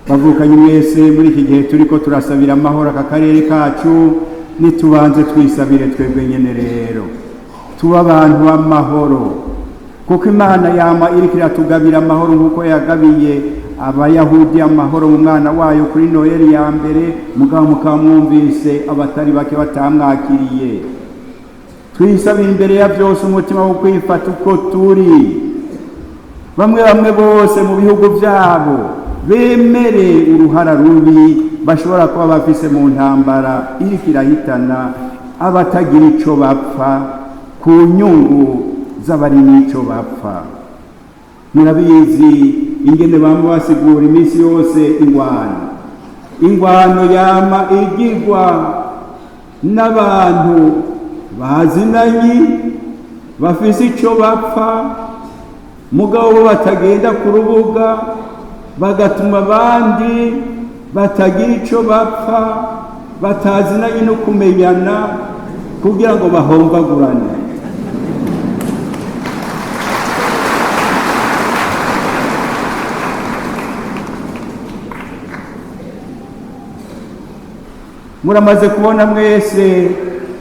Bavukanye mwese, muri iki gihe turiko turasabira amahoro aka karere kacu, nitubanze twisabire twebwe nyene rero tuba abantu b'amahoro, kuko Imana yama iriko iratugabira amahoro nk'uko yagabiye Abayahudi amahoro mu mwana wayo kuri Noheli ya mbere, mugabo mukaba mwumvise abatari bake batamwakiriye. Twisabira imbere ya byose umutima wo kwifata uko turi. Bamwe bamwe bose mu bihugu byabo bemere uruhara rubi bashobora kuba bafise mu ntambara iriko irahitana abatagira ico bapfa ku nyungu z'abari n'ico bapfa. Murabizi ingene bama basigura iminsi yose ingwano. Ingwano yama igirwa n'abantu bazinanyi bafise ico bapfa, mugabo bo batagenda ku rubuga, bagatuma abandi batagira ico bapfa, batazinanye no kumenyana, kugira ngo bahombagurane. Muramaze kubona mwese,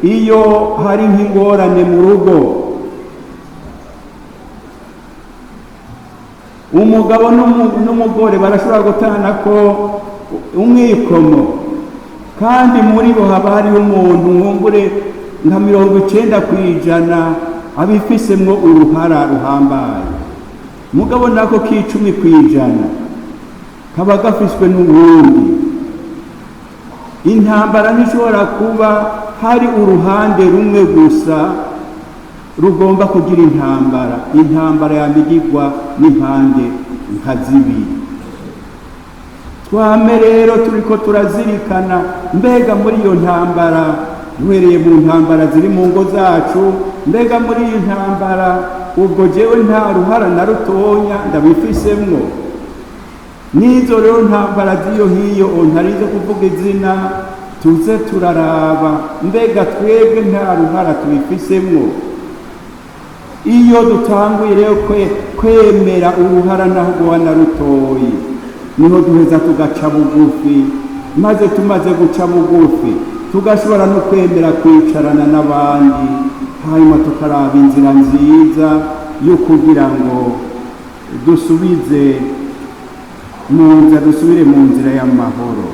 iyo hari nk'ingorane mu rugo, umugabo n'umugore barashobora gutana ko umwikomo, kandi muri bo haba hariho umuntu mwungure nka 90% abifisemwo uruhara ruhambaye, mugabo nako k'10% kaba gafiswe n'uwundi. Intambara ntishobora kuba hari uruhande rumwe gusa rugomba kugira intambara. Intambara yamigirwa n'impande nka zibiri. Twame rero turiko turazirikana, mbega muri iyo ntambara, duhereye mu ntambara ziri mu ngo zacu, mbega muri iyi ntambara ubwo jewe nta ruhara na rutonya ndabifisemwo? N'izo rero ntambara z'iyo hiyo ntarizo kuvuga izina, tuze turaraba, mbega twebwe nta ruhara tubifisemwo? Iyo dutanguye rero kwemera uruhara naho rwoba na rutoyi, niho duheza tugaca bugufi, maze tumaze guca bugufi tugashobora no kwemera kwicarana n'abandi, hanyuma tukaraba inzira nziza yo kugira ngo dusubize mu nzira, dusubire mu nzira y'amahoro.